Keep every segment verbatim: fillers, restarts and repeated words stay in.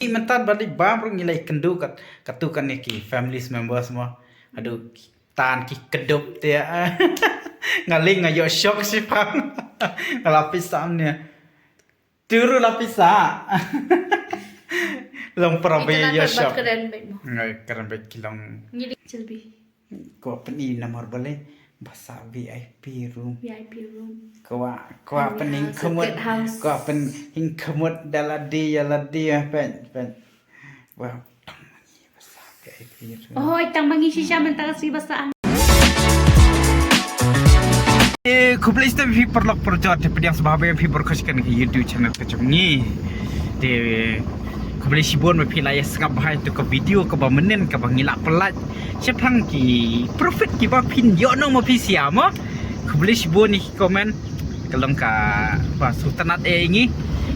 Mynta ba leit bam ruh ngi la ïakynduh kat, katto katne ki family members mo. Haduh tan ki kdup te. Nga leh nga ïoh shock shipang. Nga la pisa ne. Turu la pisa. Long para ba ïoh shock. Karen bad mo. Ngai karen bad ki long. Ngi di jilbi. Ko pyni namar balei ba sah V I P room. V I P room. Ko ko pyni khmut. Ko pyni khmut da la di ïa la di pen pen. Wow. Tang mangi ba sah V I P room. Oh, tang mangi shisha mynta ka shisha ba sah. Eh, khublei shibun ïa phi paralok parajor te pdiang sngewbha ïa phi baroh khublei shibun ka YouTube channel ka jong ngi. Te khublei shibun ba phi la ïa sngap bha ïa tu ka video kaba mynnin kaba ngi la pynlait shaphang ki profit kiba phin ïoh nong ma phi sia mo. Khublei shibun ïa ki comment ka long kaba sngewtynnat ïa ngi.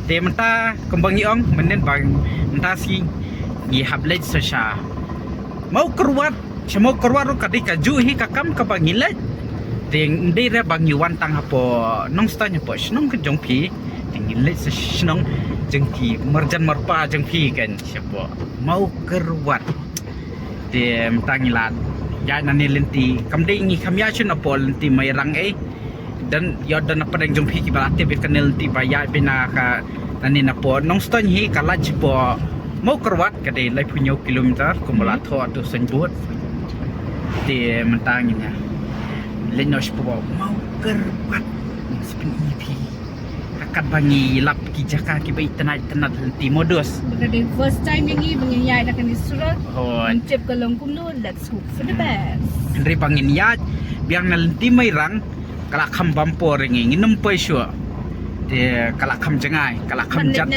Te mynta kumba ngi ong mynnin ba mynta shi ngi hap leit sa sha Mawkyrwat. Sha Mawkyrwat ruh ka dei kajuh hi ka kam kaba ngi leit. Te ym dei re ba ngi wan tang hapoh Nongstoiñ hapoh shnong ka jong phi. Te ngi leit sa shnong jong ki marjan marpa jong phi kan shapoh Mawkyrwat. Te mynta ngi la ïaid nangne lynti kam dei ngi kham ïaid shuh napoh lynti Mairang ei. Don ïa don na pdeng jong phi kiba la tip ïa kane lynti ba ïaid beit na ka nangne napoh Nongstoiñ hi ka lait shapoh Mawkyrwat ka dei laiphew hynñiew kilometer kumba la thoh tu signboard. Te mynta ngin ïa leit noh shapoh Mawkyrwat. Ngin sa pyni ïa phi. Ka katba ngi lap ki jaka kiba itynnat itynnat lynti mo dos. Ka dei first time ïa ngi ba ngi ïaid na kane surok. Hooid. Ngim tip ka long kumno, let's hope for the best. Hynrei ba ngin ïaid biang na lynti Mairang ka la kham bam por ïa ngi, ngin ym poi shuh. Te ka la kham jngai, ka la kham jan.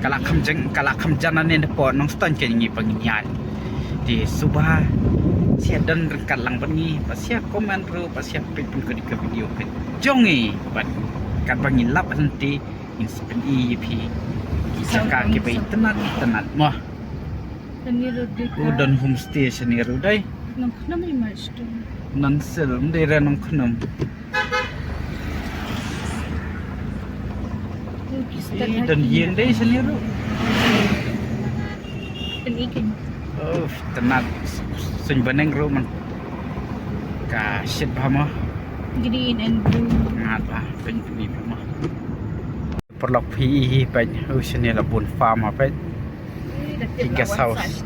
Ka la kham jang, ka la kham jan nangne napoh Nongstoiñ ka ngi ba ngin ïaid. Te sngewbha sha don ryngkat lang bad ngi, ba sha comment ruh, ba sha peit pynkhih ka video ka jong ngi. Bad katba ngi lap lynti ngin sa pyni ïa phi ki jaka kiba itynnat itynnat mo. Kane ruh dei. U don homestay shane ruh dei. Nongkhnum i mar stu. Nongsil ym dei re Nongkhnum. Ih, don ïing dei shane ruh. Pyni kein. Oh, tynnat. Suiñ bneng ruh man. Ka shit bha mo. Green and blue. Ngat bha, pyni pyni bha mo. Paralok phi i hi peit, u shane la bun farm ha peit. Ki guest house.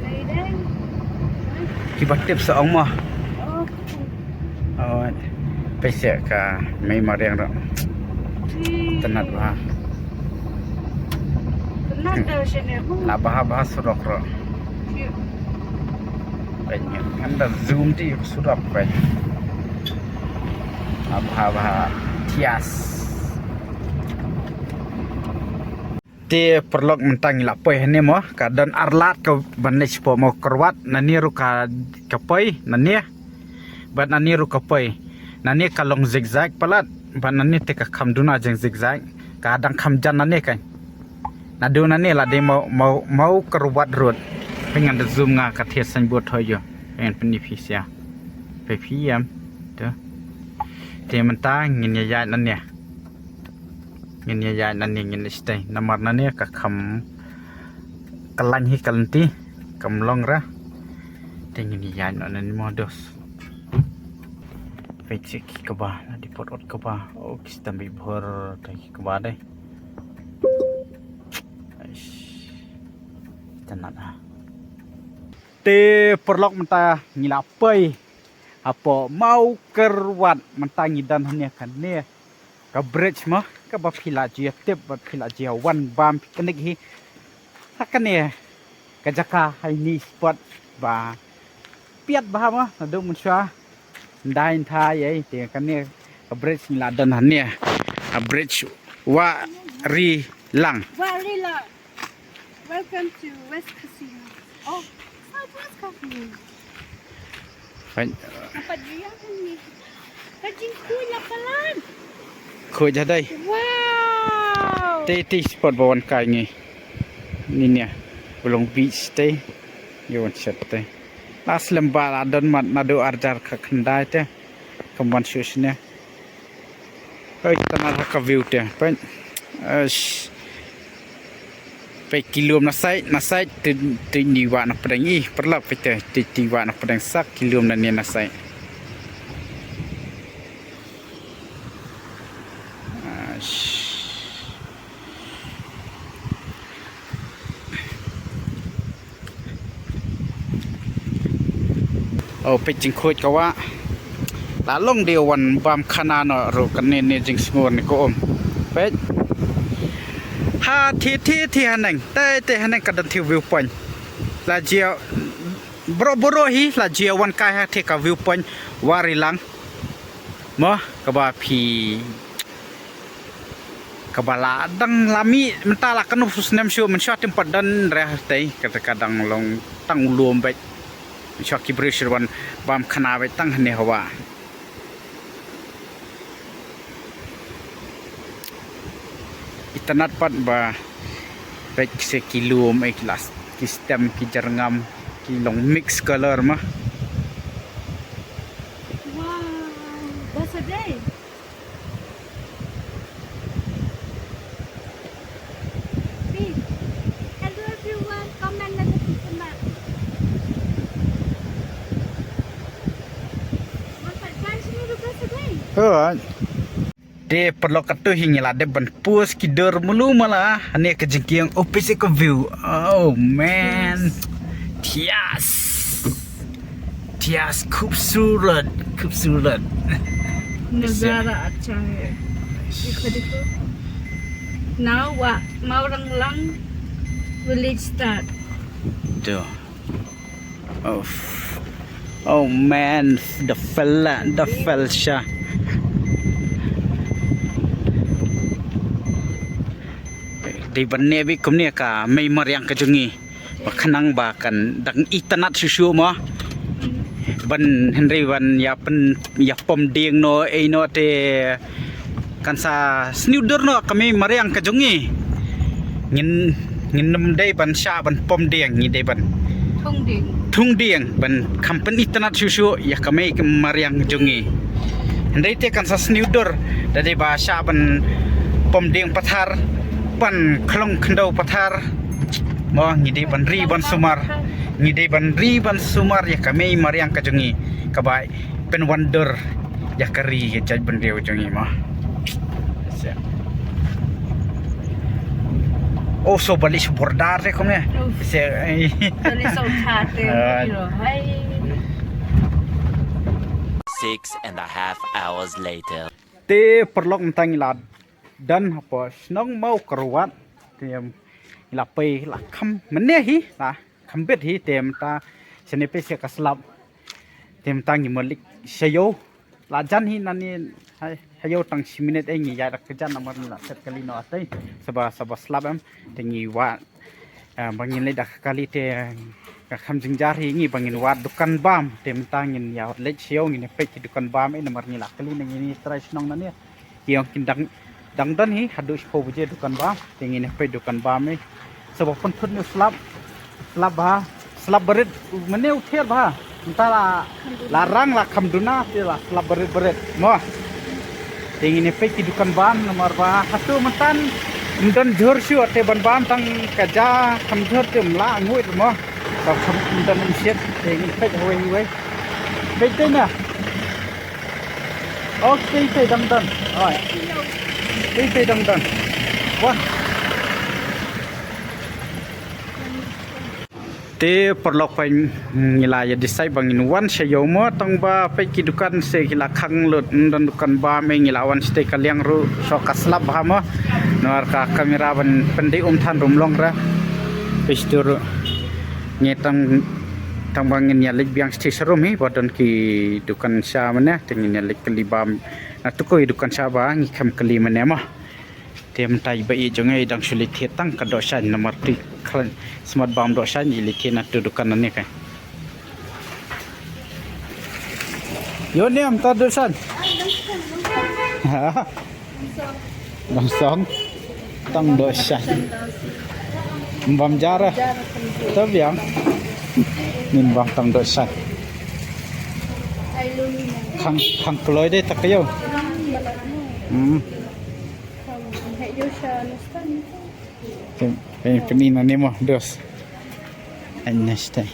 Kiba tip sa ong mo. Oh, peit sha ka mei mariang ruh. Tynnat bha. La bha bha surok ruh. Peit ngan da zoom ti surok peit. La bha bha thias. Te paralok mynta ngi la poi hangne mo, ka don ar lad ka ban leit shapoh Mawkyrwat, nangne ruh ka, ka poi nangne. Bad nangne ruh ka poi. Nangne ka long zigzag palat, bad nangne te ka kham duna jong zigzag, ka dang kham jan nangne kan. Naduh nangne la dei Maw, Maw, Mawkyrwat road. Pyngan da zoom nga ka thied signboard hoi ïoh. Pyngan pyni phi sia. Phi phi ïam. Tu. Te mynta ngin ïa ïaid nangne. Ngin ïa ïaid nangne ngin ïa stay. Namar nangne ka kham ka lain hi ka lynti. Kam long re. Te ngin ïa ïaid nangne mo dos. Peit sha ki kba, la dei pot ot kba. Oh, ki stem beit bhur te ki kba dei. Aish. Tynnat ha. Te paralok mynta ngi la poi hapoh Mawkyrwat, mynta ngi don hangne kane ka bridge mo, kaba phi la ju ïa tip bad phi la ju ïa wan bam picnic hi. Ha kane ka jaka ha ine i spot ba piat bha mo, naduh mynshuwa. Ndai nthai ei, te kane ka bridge ngi la don hangne. Ka bridge Wahrilang. Wahrilang. Welcome to West Khasi Hills. Oh, South West Khasi Hills. Fine. Dapat dia kan ni. Ka jingkhuid la palat. Khuid hadai. Wow. Te te spot ba wan kai ngi. Ni nia. Ba long beach te. Ïa wan shet te. La slem ba la don mat naduh ar hajar khyndai te. Kam wan shuh shane. Hoi, tynnat ha ka view te. Peit. Aish. Peit ki lum na sait, na sait, te, te ni wah na pdeng i, paralok peit te, te, te wah na pdeng sak, ki lum na ne na sait. Ah, sh- Oh, peit jingkhuid ka wah. La long dei wan bam khana noh ruh kane ne jingsngur ne ko um. Peit. Ha thi thi thi haneng. Te te haneng ka don thi view point. La jia bro bro hi la jia wan kai ha thi ka view point. Warilang. Mo kaba phi kaba la dang la mih mynta la kano snem shu mynshuwa tim pat don reh tei kata ka dang long tang u lum beit. Mynshuwa ki briew shu wan bam khana beit tang hane hawa. Itynnad pat ba beit se ki lum eh ki las ki stem ki jyrngam ki long mix color ma. Wow, that's a day. Hello everyone, comment na the kitchen ma. Alright. Te paralok katto hi ngi la dep ban pus ki dur mulu mala hane ka jingkieng office ka view. Oh man. Thias. Thias khubsurat, khubsurat. नज़ारा अच्छा है। देखो, देखो। Now wa Mawranglang village start. To. Oh. Oh man, the fella, the fella sha. Dei ban ne bi kumne ka mei mariang ka jong ngi. Ba khnang ba kan dang itynnad shuh shuh mo. Ban hynrei ban ïa pyn ïa pom dieng no ei no te kan sa sniew dur noh ka mei mariang ka jong ngi. Ngin ngin ym dei ban shah ban pom dieng ngi dei ban thung dieng. Thung dieng ban kham pynitynnad shuh shuh ïa ka mei mariang jong ngi. Hynrei te kan sa sniew dur da dei ba shah ban pom dieng pathar ban khlong khyndew pathar. Mo ngi dei ban ri ban sumar. Ngi dei ban ri ban sumar ïa ka mei mariang ka jong ngi. Ka bai pynwandur ïa ka ri ïa jaitbynriew jong ngi mo. Oh so balik border te kumne. Uf. Se. Balik sa utar te. Ah. Six and a half hours later. Te paralok mynta ngi la dang hapoh shnong Mawkyrwat. Te ngi la pei la kham mynne hi la kham bit hi te mynta shane pei sha ka slap. Te mynta ngi malik sha ïew la jan hi nani ha ïew tang shi minit eh ngi ïa da ka jan namar ngi la set kali noh atei saba saba slap em te ngi wad. Ah, ba ngin leit da ka kali te ka kham jynjar hi ngi ba ngin wad dukan bam te mynta ngin ïa leit sha ïew ngin peit ki dukan bam eh namar ngi la kali na ngi ni trai shnong nani. Ki ong kin dang dang don hi haduh shiphew baje dukan bam te ngin peit dukan bam eh. Saba pynthut ni slap slap ba slap barit mane u thier ba mynta la la rang la kham duna te la slap barit barit mo. Te ngin peit ki dukan bam namar ba hato mynta ym don jhur shuh te ban bam tang ka ja kham jhur te ym la nguid mo. Ka kham ym don ym siat te ngin peit hawei hawei. Peit te na. Ok, peit dang don. Oi. Peit peit dang don. Wan. Te paralok peit ngi la ïa decide ba ngin wan sha ïew mo tang ba peit ki dukan se ki la khang lut ym don dukan bam eh ngi la wan shatei ka liang ruh sha ka slap bha mo. Namar ka camera ban pyndei um than rum long ra. Peit shatei ruh ngi tang tang ba ngin ïa leit biang shatei sha rum hi ba don ki dukan sha mane te ngin ïa leit kylli bam. Na tu ko i dukan sha ba ngi kham kylli mane mo. Te mynta i ba i jong i dang shu leit thied tang ka dohshain namar ti khlaiñ smat bam dohshain i leit thied na tu dukan nane ka. Ïoh ne mynta dohshain. Dang song tang dohshain. Bam jara. Ta biang. Nin bam tang dohshain. Khang khang kloi de ta ka ïew. Hmm. Te Pyn, pyn i na ne mo, dos. Ai, next time.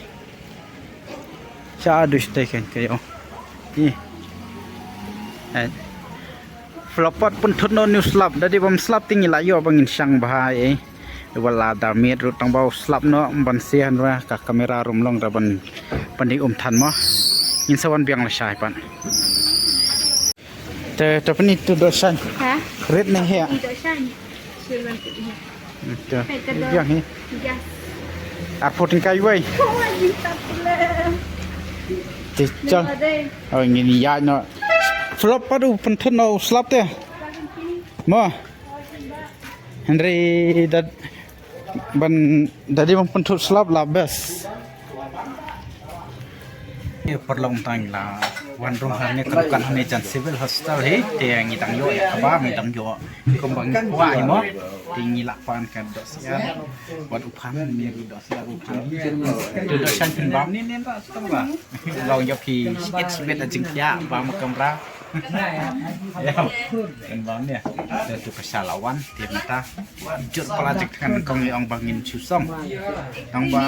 Sha dus te kan kayo. I. Ai. Flop pat pynthut noh u slap, da dei bam slap te ngi la ïoh ba ngin shang bha eh. Wala da miet ruh tang ba u slap noh ban sian ra ka kamera rum long ra ban, ban dei um than mo. Ngin sa wan biang lashai pat. Te, te pyn i tu dohshan. Ha? Rit ne he. I dohshan. Sure, one pyn i. Te. Hai, te doh. Biang hi. Yes. Arphew tyngka iwei. Oh, I tak pula. Te chal. Ni ada. Oh, ngin ïa noh. Flop pat u pynthut noh u slap te. Mo. Hynrei da ban, da dei ban pynthut slap la best. Ïa, paralok, tang la wan rung hangne ka dukan hangne jan Civil Hospital hi, te ngi dang ïoh ïa ka bam, ngi dang ïoh kumba ngi kwah hi mo. Te ngi la pan ka dohsyiar. Wat u pan, ngi ruh dohsyiar u pan. Tu dohshan pynbam ne ne ta sdang ba. Long ïoh ki shibit shibit a jingkhiah bam kamra. Ïa, pynbam ne. Te tu ka sha la wan, te mynta. Jur pala jik thngan kong i ong ba ngin shu song. Ong ba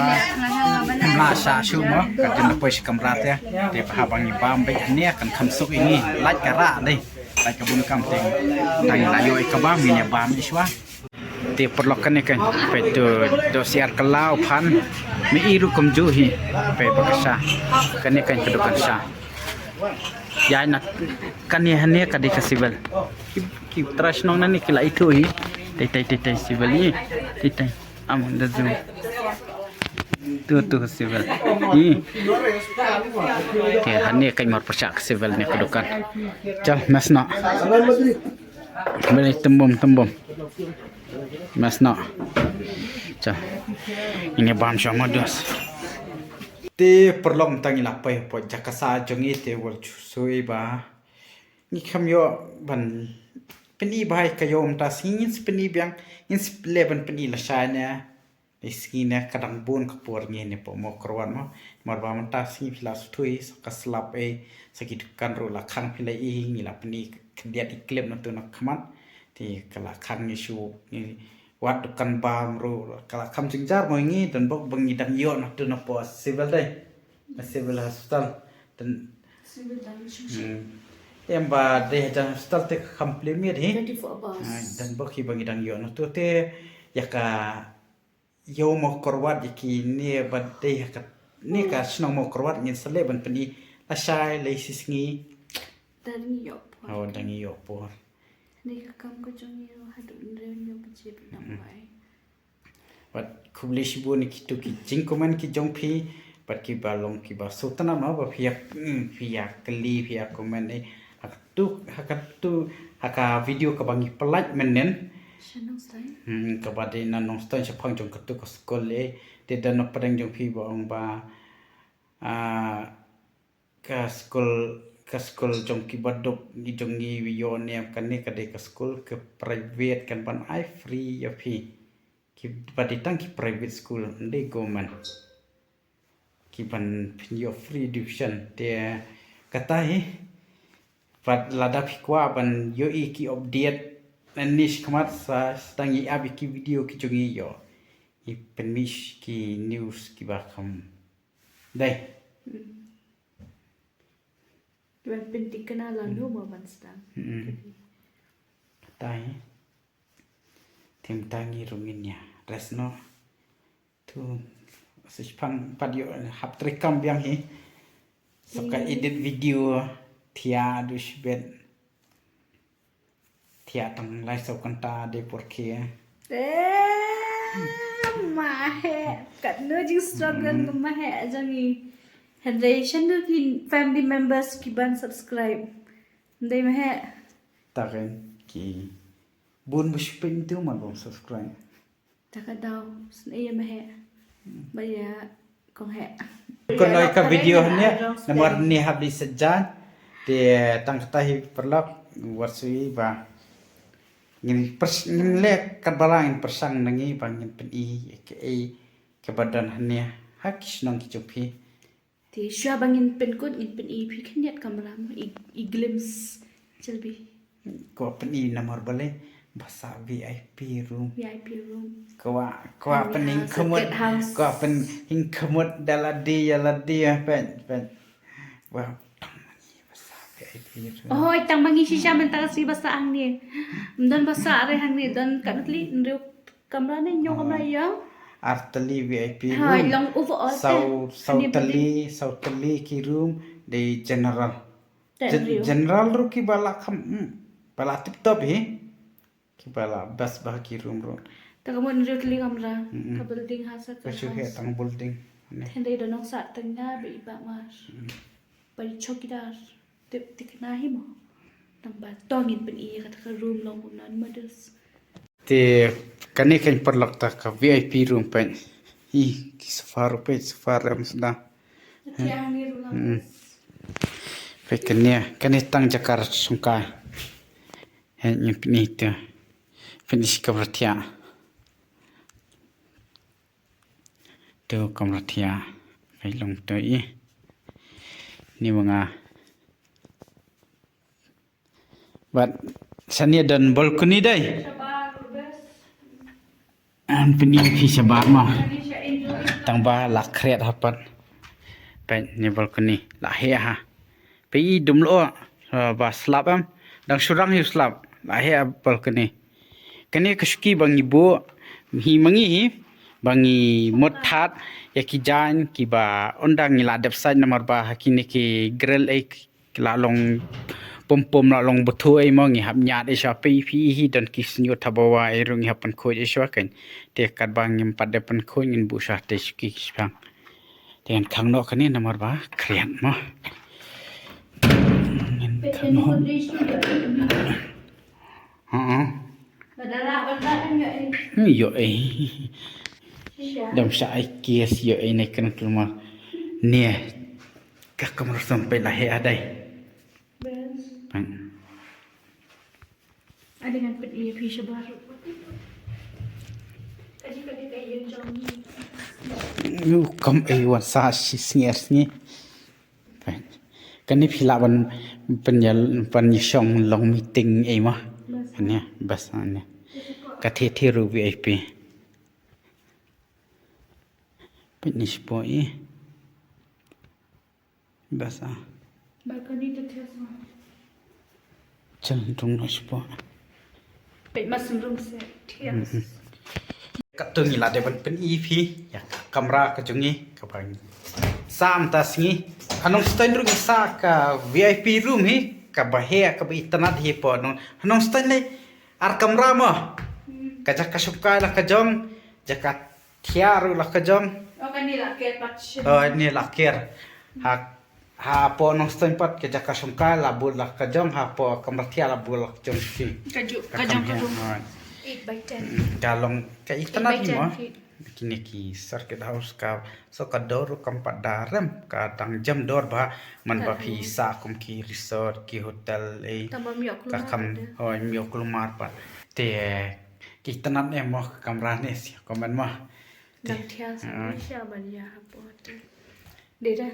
ngim lah sha shu mo, ka dei na poi shi kamra te. Te bha ba ngi bam beit ne kan kham suk i ngi. Lait ka rah dei. Lait ka bun kam te. Tang la ïoh i ka bam ngin ïa bam i shwa. Te paralok kane kan peit tu dohsyiar ka la u pan. Me i ruh kumjuh hi. Peit ba ka sha. Kane kan ka dukan sha. Ïa na kane hangne ka dei ka Civil. Ki, ki trai shnong nangne ki la ithuh hi. Tei, tei, tei, tei, Civil hi. Tei, tei. Am da zoom. Tu, tu Civil. Hi. Te hangne ka mor pyrshah ka Civil ne ka dukan. Chal, mes noh. Beli tembum, tembum. Mes noh. Chal. Ini bam sha ma dos. Te paralok, tang ngi la poi poi jaka sah jong ngi te wat shu sui ba. Ngi kham ïoh ban pyn-i bha ïa ka ïew mynta sngi, ngin sa pyn-i biang, ngin sa leh ban pyn-i lashai ne. Ïa sngi ne ka dang bun ka por ngi ne poi Mawkyrwat mo. Namar ba mynta sngi phi la sngewthuh sa ka slap eh, sa ki dukan ruh la khang, phi la i hi, ngi la pyn-i khyndiat i clip na tu na khmat. Te ka la khang ngi shu, ngi wad dukan bam ruh, ka la kham jynjar mo ïa ngi, don bok ba ngi dang ïoh na tu na poi Civil dei. Na Civil Hospital. Don Civil dang shu shu. Hmm. Em ba dei ha jan hospital te ka kham plie miet hi. Twenty-four hours. Ah, don bok hi ba ngi dang ïoh na tu te ïa ka ïew Mawkyrwat ïa kine ba dei ha ka, ne ka shnong Mawkyrwat ngin sa leh ban pyn-i lashai lei shi sngi. Dang ïoh por. Oh, dang ïoh por. Ne ka kam ka jong ngi ruh haduh nriew ngi ïoh pynjip na wai. Bad khublei shibun ïa kitu ki jingcomment ki jong phi, bad kiba long kiba sngewtynnat mo ba phi ïa, mm, phi ïa kylli, phi ïa comment eh. Ha katu, ha katu, ha ka video kaba ngi pynlait mynnin. Sha Nongstoiñ. Hmm, kaba dei na Nongstoiñ shaphang jong katu ka skul eh. Te don na pdeng jong phi ba ong ba, ah, ka skul, ka skul jong kiba duk jong ngi ïoh ne em, kane ka dei ka skul ka private kan ban ai free ïa phi. Kiba dei tang ki private school, ym dei government. Ki ban pynïoh free tuition te kata hi. Bad lada phi kwah ban ïohi ki update nangne shakhmat sa sdang ïa ap ïa ki video ki jong ngi ïoh. I pynmih ki news kiba kham. Dei. Hmm. Kiban pynthikna lano mo ban sdang. Hmm. Kata hi. Te mynta ngi ruh ngin ïa rest noh. Tu, sa shiphang pat ïoh hap trei kam biang hi. Sa ka edit video thiah duh shibit. Thiah tang lai saw kynta de por khie. Eh, ma he. Katno jing struggle ma he jong i. Hynrei shano ki family members ki ban subscribe. Ndei ma he. Ta ken ki bun ba shu pyn tu man bam subscribe. Ta ka daw sne ïa ma he. Ba ïa kong he. Kon noi ka video hynne namar ne hap di sejat. Te tang kata hi paralok wat sui ba ngin pers-, ngin leh kat ba la ngin pyrshang na ngi ba ngin pyn-i ka ei ka ba don hynne ha ki shnong ki jong phi. Te shuwa ba ngin pynkut ngin pyn-i phi khyndiat kamra mo i, i glimpse jylbi. Ko pyn-i namar balei Ba sah V I P room. V I P room. Kwah, kwah pynhing khmut. Kwah pynhing khmut da lade ïa lade, peit, peit. Wah, tang ma ngi ba sah V I P room. Oi, tang ma ngi shisha mynta ka sngi ba sah hangne. Ym don ba sah re hangne, don katno tylli, hynriew kamra ne hynñiew kamra ïa. Ar tylli V I P room. Hooid, long overall. Saw, saw tylli, saw tylli ki room, dei general. General ruh kiba la kham, hmm, ba la tip top hi. Kiba la best ba ki room ruh. Ta ka mon hynriew tylli kamra. Ka building ha sa ka shu heh tang building. Hynrei da nong sah tang na ba i ba mar. Ba i chowkidar. Tip tikna hi mo. Tang ba tong in pyn-i kata ka room long kumno modest. Te kane kan paralok ta ka V I P room peit. Hi ki sofa ruh peit, sofa rem sda. Peit kane, kane tang jaka shongkai. Hei, ngin pyni tu. Pyni shi kamra thiah. Tu kamra thiah. Hei long tu i. Ni ma nga. Bad shane don balcony dei. An pyni phi shabar ma. Tang ba la khriat hapan. Peit ni balcony la heh ha. Peit i dum lo, ba slap em. Dang shu rang ïa u slap. La heh balcony. Kane ka shuki ba ngi buh hi ma ngi hi. Ba ngi mut thad ïa ki jaiñ kiba ynda ngi la dep sait namar ba ha kine ki grill ei ki la long pum pum la long bthu ei mo ngi hap ñiad ei shuwa peit phi hi don ki sñiuh thabawa ei ruh ngi hap pynkhuid ei shuwa kein. Te katba ngim pat dep pynkhuid ngin buh shuwa te shuki ki shipang. Te ngan khang noh kane namar ba khriat mo. Ngan khang noh. Hm. Hm, ïoh ei. Dam sha ai kies ïoh ei ne kren kulmar. Ne. Ka kamra song peit la heh adai. Peit. Ade ngan peit ïa phi shabar. Yu kam ei wan sa shi sngi ar sngi. Kane phi lah ban pynïa, pynïashong long meeting ei ma. Kane bas ane. Ka the the ruh V I P. Peit ni shapoh i. Bas ah. Balcony te thiah sa. Chang rung no shapoh. Peit ma sum rung se thiah. Katto ngi la dei ban pyni phi ïa ka kamra ka jong ngi kaba ngi sah mynta sngi. Ha Nongstoiñ ruh ngi sah ka V I P room hi kaba heh kaba itynnad hi hapoh Nong, ha Nongstoiñ lei ar kamra mo. Ka jaka shongkai la ka jong, jaka thiah ruh la ka jong. Oh, kane la ker pat shin. Oh, ne la ker. Ha Hapoh Nongstoiñ pat ka jaka shongkai la bud la ka jong, hapoh kamra thiah la bud la ka jong shi. Ka ju, ka jong ka room. Eight by ten. Ka long ka itynnad hi mo. Kine ki circuit house ka, so ka dor ruh kam pat da rem, ka dang jem dor ba man ba phi sah kum ki resort ki hotel ei. Ka kham, hooid, ym ïoh kulmar pat. Te ki itynnad ne mo ka kamra ne, sngewkmen mo. Dang thiah sa sha ban ïa hapoh hotel. Dei da.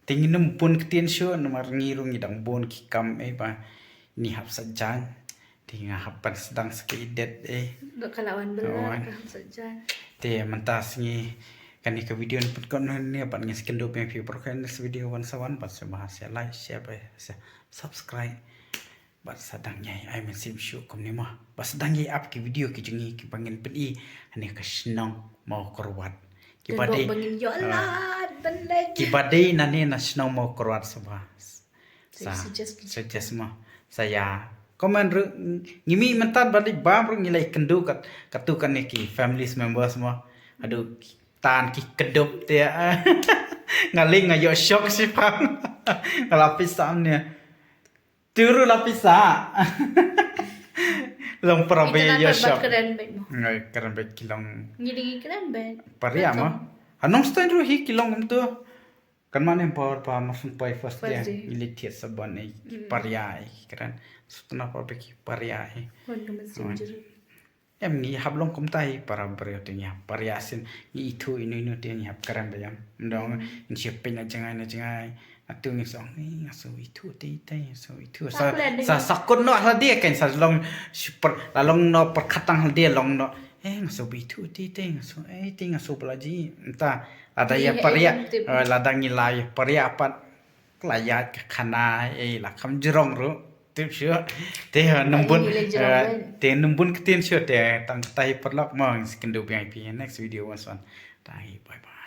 Te ngin ym bun ktien shuh namar ngi ruh ngi dang bun ki kam ei ba ngi hap sa jaiñ. Te nga hap ban sdang sa ka edit ei. Dok ka la wan bela ka hap sa jaiñ. Te mynta sngi kane ka video ngi pynkut noh hangne bad ngin sa kynduh biang ïa phi baroh kane sa video wan sa wan bad sngewbha sa like, share bad sa subscribe. Bad sa dang ïai ai mynsiem shuh kumne mo. Bad sa dang ïai ap ki video ki jong ngi kiba ngin pyni hangne ka shnong Mawkyrwat. Kiba dei, kiba dei nangne na shnong Mawkyrwat sngewbha. Sa suggest mo. Sa ïa comment ruh ngi mih mynta ba dei bam ruh ngi la ïakynduh kat, katto katne ki family members mo. Haduh tan ki kdup te. Nga lei nga ïoh shock shipang. Nga la pisa ne. Te ruh la pisa. Long para ba ïoh shock. Kren bad mo. Ngai kren bad ki long. Ngi dei ngi kren bad. Paria mo. Ha Nongstoiñ ruh hi ki long kumto. Kan mane por pa ma sum pai first day. Ngi leit thied sabon ei ki paria ei ki kren. Sutna pa ba ki paria ei. Wan ka mynsiem jyrut. Em ngi hap long kumta hi para briew te ngi hap pariah sien ngi ithuh ino ino te ngi hap kren ba ïam. Ndong ngi shu peit na jngai na jngai. Atu ngi song ngi nga shu ithuh te te nga shu ithuh. Sa sa sakut noh hadi kan sa long super la long noh perkatang hadi long noh. Eh nga shu ithuh te te nga shu eh te nga shu belaji. Entah lada ïa pariah lada ngi la ïa pariah pat. Klayat ka khana eh la kam jrong ruh. Tip shu. Te numbun te numbun ktien shu te tang tai parlok mong skindu biang pi next video once one. Tai bye bye.